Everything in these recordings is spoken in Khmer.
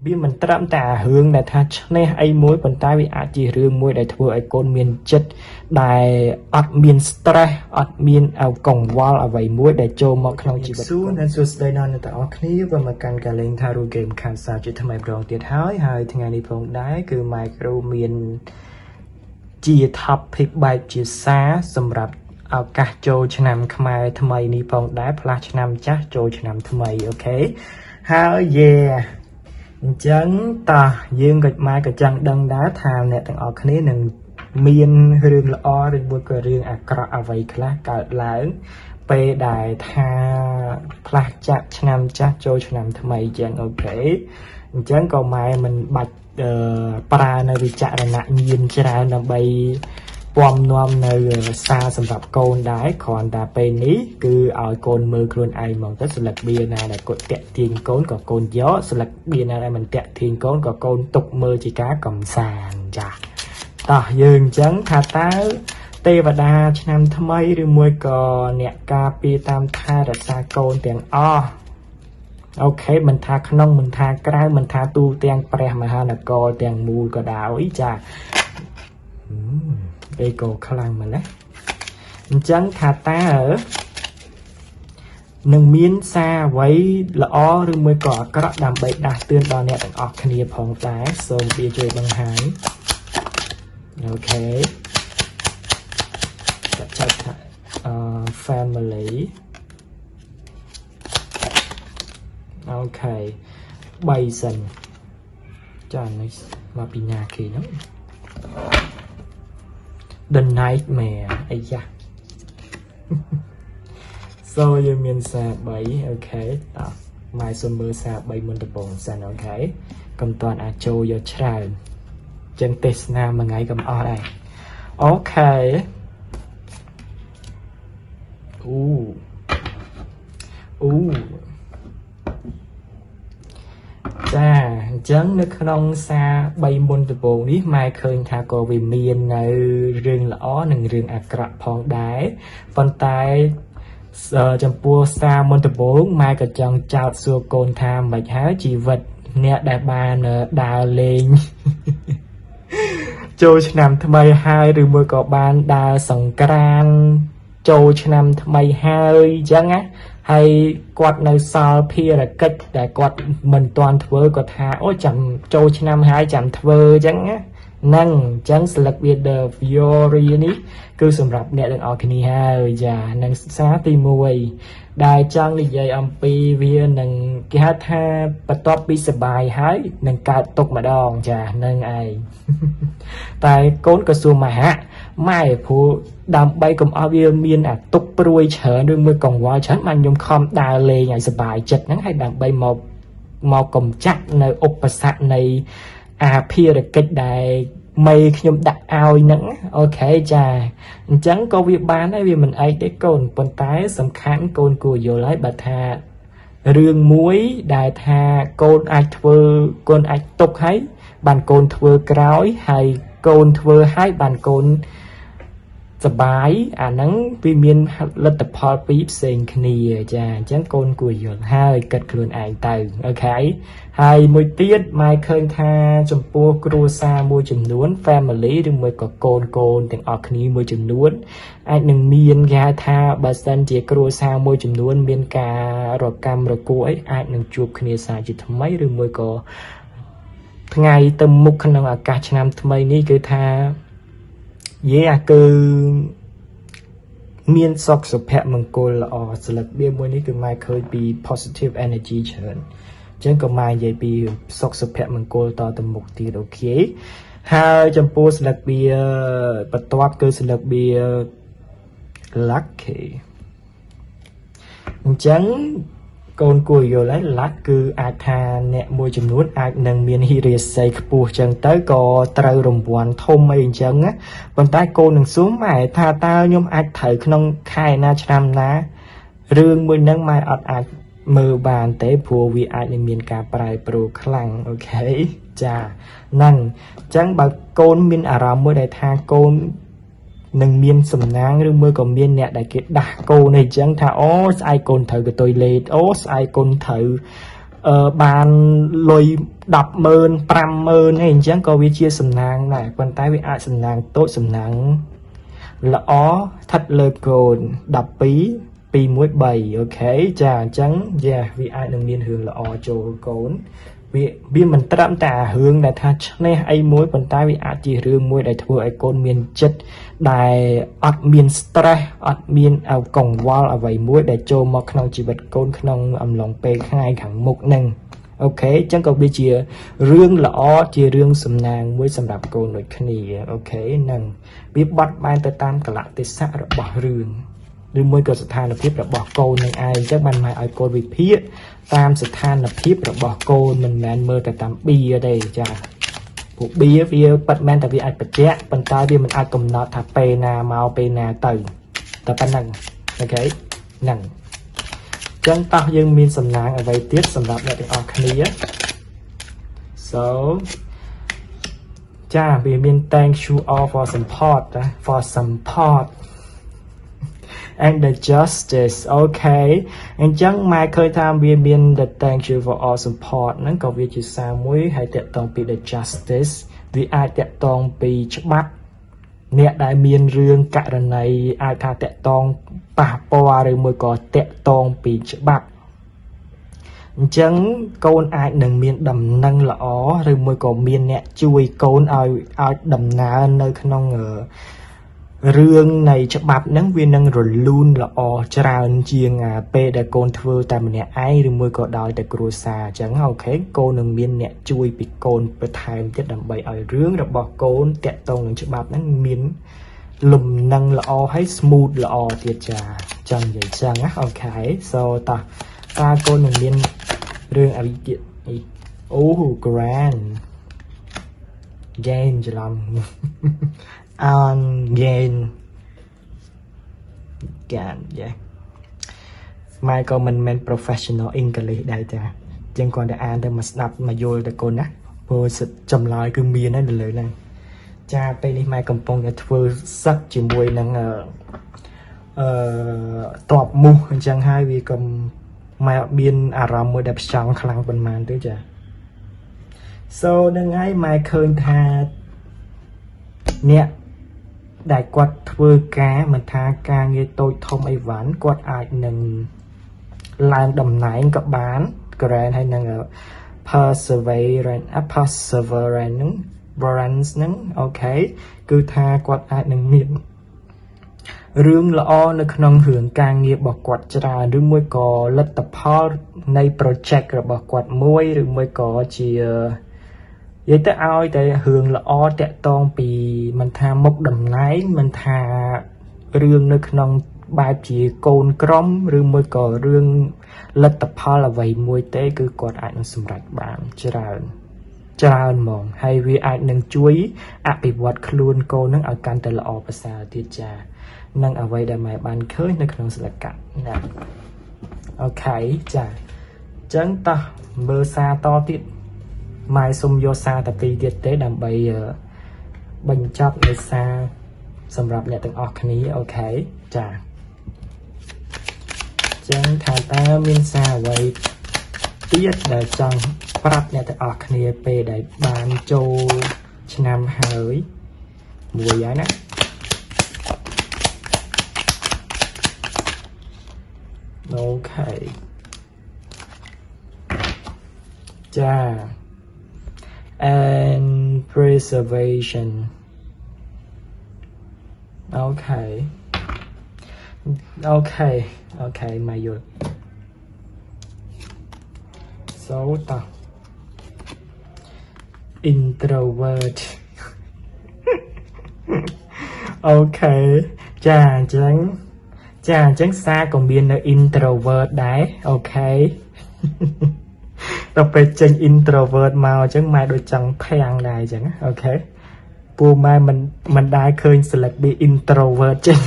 វាមិនត្រឹមតែរឿងដែលថាឈ្នះអីមួយប៉ុន្តែវាអាចជារឿងមួយដែលធ្វើឲ្យកូនមានចិត្តដែលអត់មាន stress អត់មានកង្វល់អ្វីមួយដែលចូលមកក្នុងជីវិតសួរនិងសួស្តីដល់អ្នកទាំងអស់គ្នាវិលមកកាន់ការលេង Tarot Game ខាងសារជាថ្មីម្ដងទៀតហើយហើយថ្ងៃនេះផងដែរគឺ Micro មានជា topic បែបជាសារសម្រាប់ឱកាសចូលឆ្នាំខ្មែរថ្មីនេះផងដែរផ្លាស់ឆ្នាំចាស់ចូលឆ្នាំថ្មី okay ហើយ yeah អញ្ចឹងតោះយើងក៏ម៉ែក៏ចង់ដឹងដែរថាអ្នកទាំងអស់គ្នានឹងមានរឿងល្អឬមួយក៏រឿងអាក្រក់អ្វីខ្លះកើតឡើងពេលដែលថាផ្លាស់ចាក់ឆ្នាំចាស់ចូលឆ្នាំថ្មីអញ្ចឹង okay អញ្ចឹងក៏ម៉ែមិនបាច់អឺប្រើនៅវិចារណញ្ញាណច្រើនដើម្បីពំនាំនៅសារសម្រាប់កូនដែរគ្រាន់តែពេលនេះគឺឲ្យកូនមើលខ្លួនឯងហ្មងទៅស្លឹកបៀណាដែលគាត់តាក់ទាញកូនក៏កូនយកស្លឹកបៀណាដែលមិនតាក់ទាញកូនក៏កូនទុកមើលជាការកំសាន្តចា៎តោះយើងអញ្ចឹងថាតើទេវតាឆ្នាំថ្មីឬមួយក៏អ្នកការពារតាមថែរក្សាកូនទាំងអស់ okay មិនថាក្នុងមិនថាក្រៅមិនថាទូទាំងព្រះមហានគរទាំងមូលក៏ដោយចាអេកូខ្លាំងម្ល៉េះអញ្ចឹងថាតើនឹងមានសារអ្វីល្អឬមួយក៏អាក្រក់ដើម្បីដាស់តឿនដល់អ្នកទាំងអស់គ្នាផងដែរសូមវាជួយបង្ហាញ okay ចាត់ចែកថាអឺ family okay 3សិនចានេះមកពីណាគេហ្នឹង The Nightmare អាយ៉ា so យើងមានសារ3 okay តោះម៉ែសុំមើលសារ3មុនដំបូងសិន okay កុំតាន់អាចចូលយកច្រើនចឹងទេសនាមួយថ្ងៃកំអស់ដែរ okay អូអូចាអញ្ចឹងនៅក្នុងសារ3មុនដំបូងនេះម៉ែឃើញថាក៏វាមាននៅរឿងល្អនិងរឿងអាក្រក់ផងដែរប៉ុន្តែចំពោះសារមុនដំបូងម៉ែក៏ចង់ចោទសួរកូនថាមិនហើយជីវិតអ្នកដែលបានដើរលេង ចូលឆ្នាំថ្មីហើយឬមួយក៏បានដើរសង្ក្រានចូលឆ្នាំថ្មីហើយអញ្ចឹងណាហើយគាត់នៅសល់ភារកិច្ចដែលគាត់មិនទាន់ធ្វើគាត់ថាអូចាំចូលឆ្នាំហើយចាំធ្វើអញ្ចឹងណាហ្នឹងអញ្ចឹងស្លឹកវា The Fury នេះគឺសម្រាប់អ្នកទាំងអស់គ្នាហើយចានឹងសារទី1ដែលចង់និយាយអំពីវានឹងគេហៅថាបន្ទាប់ពីសបាយហើយនឹងកើតទុកម្ដងចានឹងឯង តែកូនក៏សួរមហាម៉ែព្រោះដើម្បីកុំឲ្យវាមានអាទុកព្រួយច្រើនឬមួយកង្វល់ច្រើនបានខ្ញុំខំដើរលេងឲ្យសប្បាយចិត្តហ្នឹងហើយដើម្បីមកមកកំចាត់នៅឧបសគ្គនៃអាភារកិច្ចដែលមេខ្ញុំដាក់ឲ្យហ្នឹង okay ចាអញ្ចឹងក៏វាបានដែរវាមិនអីទេកូនប៉ុន្តែសំខាន់កូនគួរយល់ហើយបើថារឿងមួយដែលថាកូនអាចធ្វើកូនអាចទុកហើយបានកូនធ្វើក្រោយហើយកូនធ្វើហើយបានកូនសបាយអាហ្នឹងវាមានលទ្ធផលពីរផ្សេងគ្នាចាអញ្ចឹងកូនគួរយល់ហើយគិតខ្លួនឯងទៅ okay ហើយមួយទៀតម៉ែឃើញថាចំពោះគ្រួសារមួយចំនួន family ឬមួយក៏កូនកូនទាំងអស់គ្នាមួយចំនួនអាចនឹងមានគេហៅថាបើសិនជាគ្រួសារមួយចំនួនមានការរកម្មរគួអីអាចនឹងជួបគ្នាសាជាថ្មីឬមួយក៏ថ្ងៃទៅមុខក្នុងឱកាសឆ្នាំថ្មីនេះគឺថា yeah គឺមានសុខសុភមង្គលល្អស្លឹកបៀមួយនេះគឺម៉ែឃើញពី positive energy ច្រើនអញ្ចឹងក៏ម៉ែនិយាយពីសុខសុភមង្គលតទៅមុខទៀត okay ហើយចំពោះស្លឹកបៀបន្ទាប់គឺស្លឹកបៀ lucky អញ្ចឹងកូនគួរយល់ហើយ luck គឺអាចថាអ្នកមួយចំនួនអាចនឹងមានហិរិយាស័យខ្ពស់ចឹងទៅក៏ត្រូវរង្វាន់ធំអីអញ្ចឹងណាប៉ុន្តែកូននឹងសួរម៉ែថាតើខ្ញុំអាចត្រូវក្នុងខែណាឆ្នាំណារឿងមួយហ្នឹងម៉ែអត់អាចមើលបានទេព្រោះវាអាចនឹងមានការប្រែប្រួលខ្លាំង okay ចាហ្នឹងអញ្ចឹងបើកូនមានអារម្មណ៍មួយដែលថាកូននឹងមានសំណាងឬមួយក៏មានអ្នកដែលគេដាស់កូនអីចឹងថាអូស្អែកកូនត្រូវកតុយលេតអូស្អែកកូនត្រូវ បានលុយ100000 50000អីអញ្ចឹងក៏វាជាសំណាងដែរប៉ុន្តែវាអាចសំណាងតូចសំណាងល្អស្ថិតលើកូន12 2 1 3 okay ចាអញ្ចឹងយ៉ាវាអាចនឹងមានរឿងល្អចូលកូនវាមិនត្រឹមតែរឿងដែលថាឈ្នះអីមួយប៉ុន្តែវាអាចជារឿងមួយដែលធ្វើឲ្យកូនមានចិត្តដែលអត់មាន stress អត់មានកង្វល់អ្វីមួយដែលចូលមកក្នុងជីវិតកូនក្នុងអំឡុងពេលថ្ងៃខាងមុខហ្នឹង okay អញ្ចឹងក៏វាជារឿងល្អជារឿងសំណាងមួយសម្រាប់កូនដូចគ្នា okay ហ្នឹងវាបត់បែនទៅតាមកលៈទេសៈរបស់រឿងឬមួយក៏ស្ថានភាពរបស់កូននឹងឯងអញ្ចឹងបានមកឲ្យកូនវិភាគតាមស្ថានភាពរបស់កូនមិនមែនមើលតែតាមបៀទេចាព្រោះបៀវាប៉ិតមែនតែវាអាចបញ្ជាក់ប៉ុន្តែវាមិនអាចកំណត់ថាពេលណាមកពេលណាទៅតែប៉ុណ្ណឹង okay ហ្នឹងចឹងតោះយើងមានសំណាងអ្វីទៀតសម្រាប់អ្នកទាំងអស់គ្នា so ចាវាមាន thank you all for support ណា for support and the justice. Okay អញ្ចឹងម៉ែឃើញថាវាមាន the thank you for all support ហ្នឹងក៏វាជាសារមួយហើយតាក់ទងពី the justice វាអាចតាក់ទងពីច្បាប់អ្នកដែលមានរឿងករណីអាចថាតាក់ទងប៉ះពាល់ឬមួយក៏តាក់ទងពីច្បាប់អញ្ចឹងកូនអាចនឹងមានដំណឹងល្អឬមួយក៏មានអ្នកជួយកូនឲ្យឲ្យដំណើរនៅក្នុងរឿងនៃច្បាប់ហ្នឹងវានឹងរលូនល្អច្រើនជាងពេលដែលកូនធ្វើតែម្នាក់ឯងឬមួយក៏ដោយតែគ្រួសារអញ្ចឹង okay កូននឹងមានអ្នកជួយពីកូនបន្ថែមទៀតដើម្បីឲ្យរឿងរបស់កូនតាក់ទងនឹងច្បាប់ហ្នឹងមានលំនឹងល្អហើយ smooth ល្អទៀតចាចង់និយាយចឹងណា okay so តោះតើកូននឹងមានរឿងអីទៀតអីអូ grand gain ច្រឡំ on gain gain yeah ម៉ែក៏មិនមែន professional English ដែរចាជាងគាត់តែអានទៅមកស្ដាប់មកយល់ទៅកូនណាព្រោះសិទ្ធចម្លើយគឺមានហើយនៅលើហ្នឹងចាពេលនេះម៉ែកំពុងតែធ្វើសឹកជាមួយនឹងអឺអឺតបមូសអញ្ចឹងហើយវាក៏ម៉ែអត់មានអារម្មណ៍មួយដែលផ្ចង់ខ្លាំងប៉ុន្មានទេចា so នឹងហើយម៉ែឃើញថាអ្នកដែលគាត់ធ្វើការមិនថាការងារតូចធំអីវ៉ាន់គាត់អាចនឹងឡើងតំណែងក៏បាន grand ហើយនឹង perseverance perseverance ហ្នឹង verance ហ្នឹង okay គឺថាគាត់អាចនឹងមានរឿងល្អនៅក្នុងរឿងការងាររបស់គាត់ច្រើនឬមួយក៏លទ្ធផលនៃ project របស់គាត់មួយឬមួយក៏ជានិយាយទៅឲ្យតែរឿងល្អតាក់ទងពីមិនថាមុខតំណែងមិនថារឿងនៅក្នុងបែបជាកូនក្រុមឬមួយក៏រឿងលទ្ធផលអ្វីមួយទេ គឺគាត់អាចនឹងសម្រេចបានច្រើនច្រើនហ្មងហើយវាអាចនឹងជួយអភិវឌ្ឍខ្លួនកូននឹងឲ្យកាន់តែល្អប្រសើរទៀតចានឹងអ្វីដែលម៉ែបានឃើញនៅក្នុងសិលកៈណា okay ចាអញ្ចឹងតោះមើលសារតទៀតម៉ែសុំយកសារតាពីរទៀតទេដើម្បីបញ្ចប់នៃសារសម្រាប់អ្នកទាំងអស់គ្នា okay ចាចឹងថាតើមានសារអ្វីទៀតដែលចង់ប្រាប់អ្នកទាំងអស់គ្នាពេលដែលបានចូលឆ្នាំហើយមួយហើយណា okay ចា and preservation. Okay, មកយល់ so តោះ introvert. Okay ចាអញ្ចឹងចាអញ្ចឹងសារក៏មាននៅ introvert ដែរ okay ដល់ពេលចេញ introvert មកអញ្ចឹងម៉ែដូចចង់ភាំងដែរអញ្ចឹង okay ពូម៉ែមិនមិនដែលឃើញ select ពី introvert ចេញ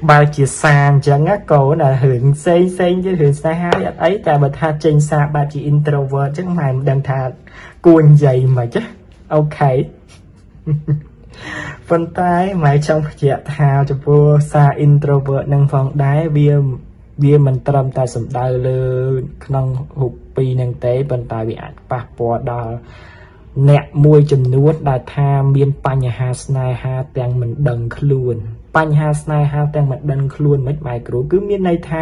បើជាសារអញ្ចឹងណាកូនអារឿងផ្សេងផ្សេងទៀតរឿងស្នេហាអត់អីតែបើថាចេញសារបែបជា introvert អញ្ចឹងម៉ែមិនដឹងថាគួរនិយាយមិនណា okay ប៉ុន្តែម៉ែចង់បញ្ជាក់ថាចំពោះសារ introvert នឹងផងដែរវា វាមិនត្រឹមតែសំដៅលើក្នុងរូបពីរហ្នឹងទេប៉ុន្តែវាអាចប៉ះពាល់ដល់អ្នកមួយចំនួនដែលថាមានបញ្ហាស្នេហាទាំងមិនដឹងខ្លួន បញ្ហាស្នេហាទាំងមិនដឹងខ្លួនមិនម៉ែគ្រូគឺមានន័យថា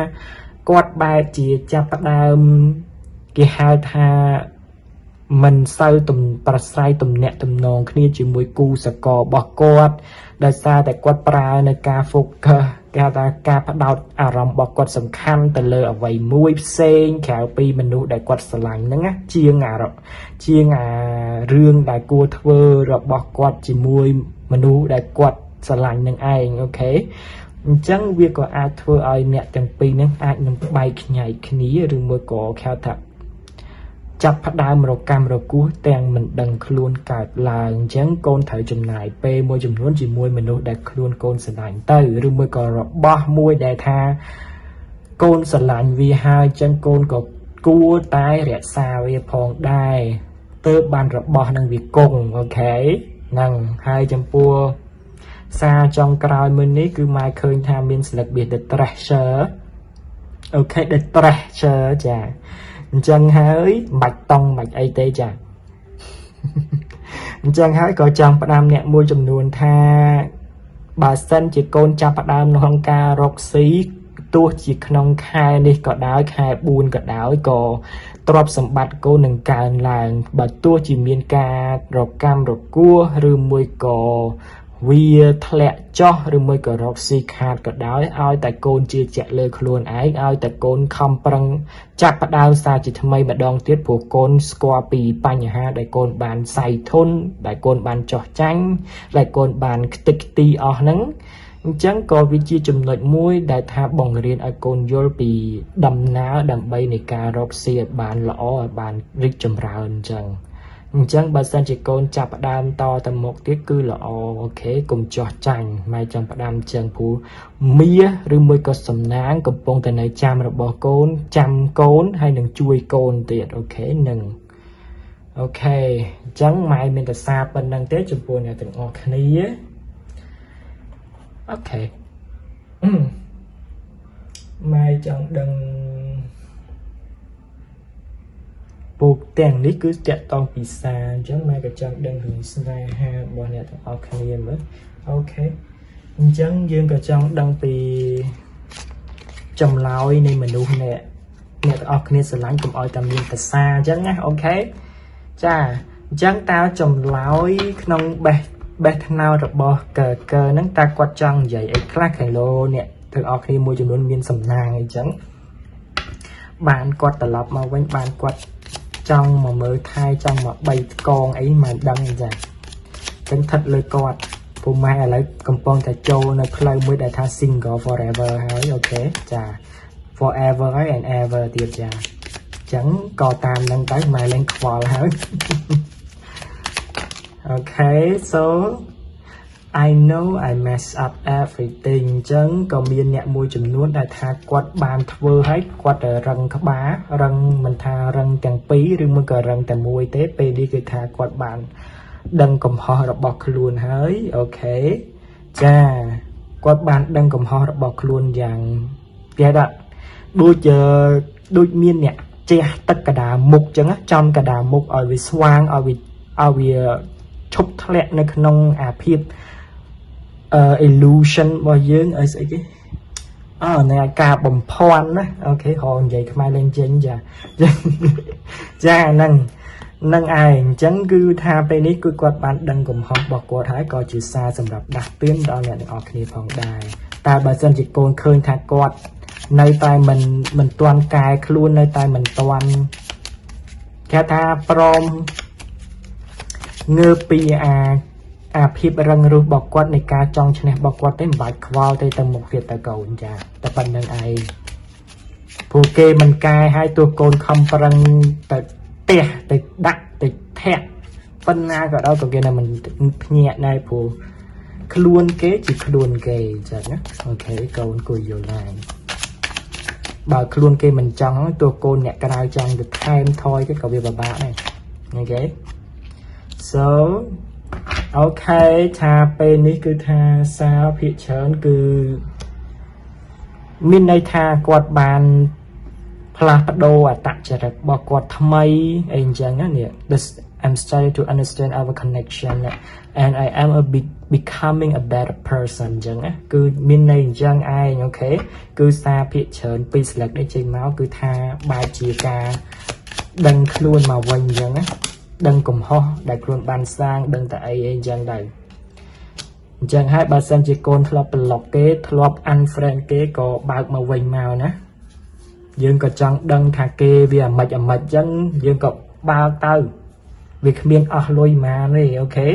គាត់បែបជាចាប់ផ្ដើមគេហៅថាមិនសូវទំប្រស្រ័យទំនាក់ទំនងគ្នាជាមួយគូសកលរបស់គាត់ដោយសារតែគាត់ប្រើនៅការ focus គេហៅថាការផ្ដោតអារម្មណ៍របស់គាត់សំខាន់ទៅលើអ្វីមួយផ្សេងក្រៅពីមនុស្សដែលគាត់ស្រឡាញ់ហ្នឹងណាជាងអារម្មណ៍ជាងអារឿងដែលគួរធ្វើរបស់គាត់ជាមួយមនុស្សដែលគាត់ស្រឡាញ់នឹងឯង okay អញ្ចឹងវាក៏អាចធ្វើឲ្យអ្នកទាំងពីរហ្នឹងអាចនឹងបែកខ្ញែកគ្នាឬមួយក៏គេហៅថាចាប់ផ្ដើមរកម្មរគោះទាំងមិនដឹងខ្លួនកើតឡើងអញ្ចឹងកូនត្រូវចំណាយពេលមួយចំនួនជាមួយមនុស្សដែលខ្លួនកូនស្រឡាញ់ទៅឬមួយក៏របស់មួយដែលថាកូនស្រឡាញ់វាហើយអញ្ចឹងកូនក៏គួរតែរក្សាវាផងដែរទើបបានរបស់នឹងវាគង់ okay ហ្នឹងហើយចំពោះសារចុងក្រោយមួយនេះគឺម៉ែឃើញថាមានស្លឹកបៀស The Treasure okay The Treasure ចាអញ្ចឹងហើយមិនបាច់តង់មិនបាច់អីទេចាអញ្ចឹងហើយក៏ចង់ផ្ដាំអ្នកមួយចំនួនថាបើសិនជាកូនចាប់ផ្ដើមក្នុងការរកស៊ីទោះជាក្នុងខែនេះក៏ដោយខែ4ក៏ដោយក៏ទ្រព្យសម្បត្តិកូននឹងកើនឡើងបើទោះជាមានការរកម្មរគោះឬមួយក៏វាធ្លាក់ចុះឬមួយក៏រកស៊ីខាតក៏ដោយឲ្យតែកូនជឿជាក់លើខ្លួនឯងឲ្យតែកូនខំប្រឹងចាប់ផ្ដើមសារជាថ្មីម្ដងទៀតព្រោះកូនស្គាល់ពីបញ្ហាដែលកូនបានសៃធនដែលកូនបានចោះចាញ់ដែលកូនបានខ្ទេចខ្ទីអស់ហ្នឹងអញ្ចឹងក៏វាជាចំណុចមួយដែលថាបង្រៀនឲ្យកូនយល់ពីដំណើរដើម្បីនៃការរកស៊ីឲ្យបានល្អឲ្យបានរីកចម្រើនអញ្ចឹងអញ្ចឹងបើសិនជាកូនចាប់ផ្ដើមតទៅមុខទៀតគឺល្អ okay កុំចោះចាញ់ម៉ែចង់ផ្ដាំអញ្ចឹងព្រោះមាសឬមួយក៏សំណាងកំពុងតែនៅចាំរបស់កូនចាំកូនហើយនឹងជួយកូនទៀត okay នឹង okay អញ្ចឹងម៉ែមានតែសារប៉ុណ្្នឹងទេចំពោះអ្នកទាំងអស់គ្នា okay ម៉ែចង់ដឹងពូកទាំងនេះគឺតាក់តងពីសារអញ្ចឹងម៉ែក៏ចង់ដឹងរឿងស្នេហារបស់អ្នកទាំងអស់គ្នាមើល okay អញ្ចឹងយើងក៏ចង់ដឹងពីចម្លើយនៃមនុស្សអ្នកអ្នកទាំងអស់គ្នាស្រឡាញ់កុំឲ្យតែមានភាសាអញ្ចឹងណា okay ចាអញ្ចឹងតើចម្លើយក្នុងបេះបេះថ្នោតរបស់កើកើហ្នឹងតើគាត់ចង់និយាយអីខ្លះខេឡូអ្នកទាំងអស់គ្នាមួយចំនួនមានសំណាងអីចឹងបានគាត់ត្រឡប់មកវិញបានគាត់ចង់មកមើលថែចង់មកបីកងអីមិនដឹងចាចឹងស្ថិតលើគាត់ពូម៉ែឥឡូវកំពុងតែចូលនៅផ្លូវមួយដែលថា single forever ហើយ okay ចា forever ហើយ and ever ទៀតចាចឹងក៏តាមនឹងទៅម៉ែលែងខ្វល់ហើយ okay so I know I mess up everything អញ្ចឹងក៏មានអ្នកមួយចំនួនដែលថាគាត់បានធ្វើឲ្យគាត់រឹងក្បាលរឹងមិនថារឹងទាំងពីរឬមួយក៏រឹងតែមួយទេពេលនេះគឺថាគាត់បានដឹងកំហុសរបស់ខ្លួនហើយ okay ចាគាត់បានដឹងកំហុសរបស់ខ្លួនយ៉ាងគេថាដូចដូចមានអ្នកជះទឹកកដាមុខអញ្ចឹងចំកដាមុខឲ្យវាស្វាងឲ្យវាឲ្យវាឈប់ធ្លាក់នៅក្នុងអាភាពអឺ illusion របស់យើងអីស្អីគេអើនៅការបំភាន់ណា okay រកនិយាយខ្មែរលេងចេញចាចាហ្នឹងនឹងឯងអញ្ចឹងគឺថាពេលនេះគឺគាត់បានដឹងកំហុសរបស់គាត់ហើយក៏ជាសារសម្រាប់ដាស់តឿនដល់អ្នកទាំងអស់គ្នាផងដែរតែបើសិនជាកូនឃើញថាគាត់នៅតែមិនមិនទាន់កែខ្លួននៅតែមិនទាន់គេថាព្រមងើបពីអាអាភាពរឹងរូសរបស់គាត់នៃការចង់ឈ្នះរបស់គាត់ទេមិនបាច់ខ្វល់ទេទៅមុខទៀតទៅកូនចាតែប៉ុណ្្នឹងឯងព្រោះគេមិនកែឲ្យទោះកូនខំប្រឹងទៅផ្ទះទៅដាក់ទៅធាក់ប៉ុណ្ណាក៏ដោយក៏គេនៅមិនភ្ញាក់ដែរព្រោះខ្លួនគេជាខ្លួនគេអញ្ចឹងណា okay កូនគួរយល់ឡើងបើខ្លួនគេមិនចង់ទោះកូនអ្នកក្រៅចង់ទៅថែមថយទៀតក៏វាពិបាកដែរ okay so okay ថាពេលនេះគឺថាសារភាគច្រើនគឺ មានន័យថាគាត់បានផ្លាស់ប្ដូរអត្តចរិតរបស់គាត់ថ្មីអីអញ្ចឹងណានេះ This I'm starting to understand our connection and I am a bit becoming a better person អញ្ចឹងណាគឺមានន័យអញ្ចឹងឯង okay គឺសារភាគច្រើនពីស្លឹកនេះចេញមកគឺថាបែបជាការដឹងខ្លួនមកវិញអញ្ចឹងណាដឹងកំហុសដែលខ្លួនបានសាងដឹងតែអីអីអញ្ចឹងដែរអញ្ចឹងហើយបើសិនជាកូនធ្លាប់ប្លុកគេធ្លាប់ unfriend គេក៏បើកមកវិញមកណាយើងក៏ចង់ដឹងថាគេវាអាម៉េចអាម៉េចអញ្ចឹងយើងក៏បើកទៅវាគ្មានអស់លុយម៉ានទេ okay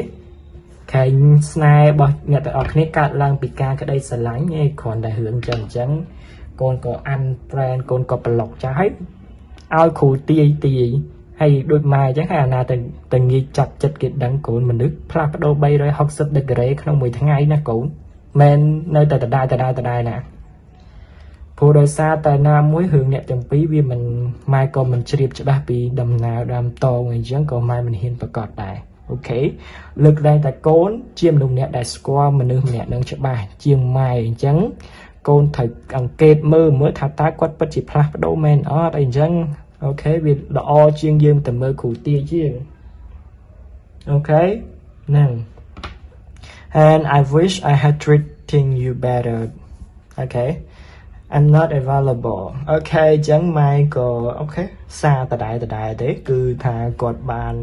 ខែងស្នេហ៍របស់អ្នកទាំងអស់គ្នាកើតឡើងពីការក្តីស្រឡាញ់ឯងគ្រាន់តែរឿងចឹងអញ្ចឹងកូនក៏ unfriend កូនក៏ប្លុកចាស់ហើយឲ្យគ្រូទាយទាយហើយដូចម៉ែអញ្ចឹងហើយអាណាទៅទៅងាយចាប់ចិត្តគេដឹងកូនមនុស្សផ្លាស់ប្ដូរ360 degree ក្នុងមួយថ្ងៃណាកូនមិននៅតែដដែលដដែលដដែលណាព្រោះដោយសារតែណាមួយរឿងអ្នកទាំងពីរវាមិនម៉ែក៏មិនជ្រាបច្បាស់ពីដំណើរដើមតងអីចឹងក៏ម៉ែមិនហ៊ានប្រកាសដែរ okay លើកលែងតែកូនជាមនុស្សម្នាក់ដែលស្គាល់មនុស្សម្នាក់នឹងច្បាស់ជាងម៉ែអញ្ចឹងកូនត្រូវអង្កេតមើលមើលថាតើគាត់ពិតជាផ្លាស់ប្ដូរមែនអត់អីអញ្ចឹង okay វាល្អជាងយើងទៅមើលគ្រូទាជាង okay ហ្នឹង And I wish I had treating you better. Okay, I'm not available. Okay អញ្ចឹងម៉ែក៏ okay សារដដែលដដែលទេគឺថាគាត់បាន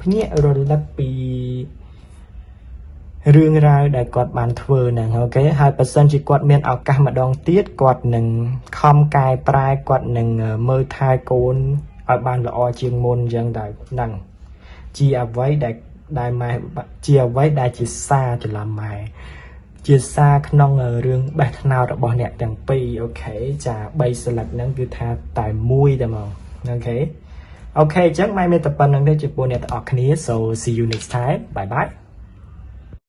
ភ្ញាក់រលឹកពីរឿងរ៉ាវដែលគាត់បានធ្វើហ្នឹង okay ហើយបើសិនជាគាត់មានឱកាសម្ដងទៀតគាត់នឹងខំកែប្រែគាត់នឹងមើលថែកូនឲ្យបានល្អជាងមុនអញ្ចឹងដែរហ្នឹងជាអ្វីដែលដែលម៉ែជាអ្វីដែលជាសារច្រឡំម៉ែជាសារក្នុងរឿងបេះថ្នោតរបស់អ្នកទាំងពីរ okay ចា3ស្លឹកហ្នឹងគឺថាតែមួយតែហ្មង okay okay អញ្ចឹងម៉ែមានតែប៉ុណ្្នឹងទេចំពោះអ្នកទាំងអស់គ្នា So see you next time. Bye bye.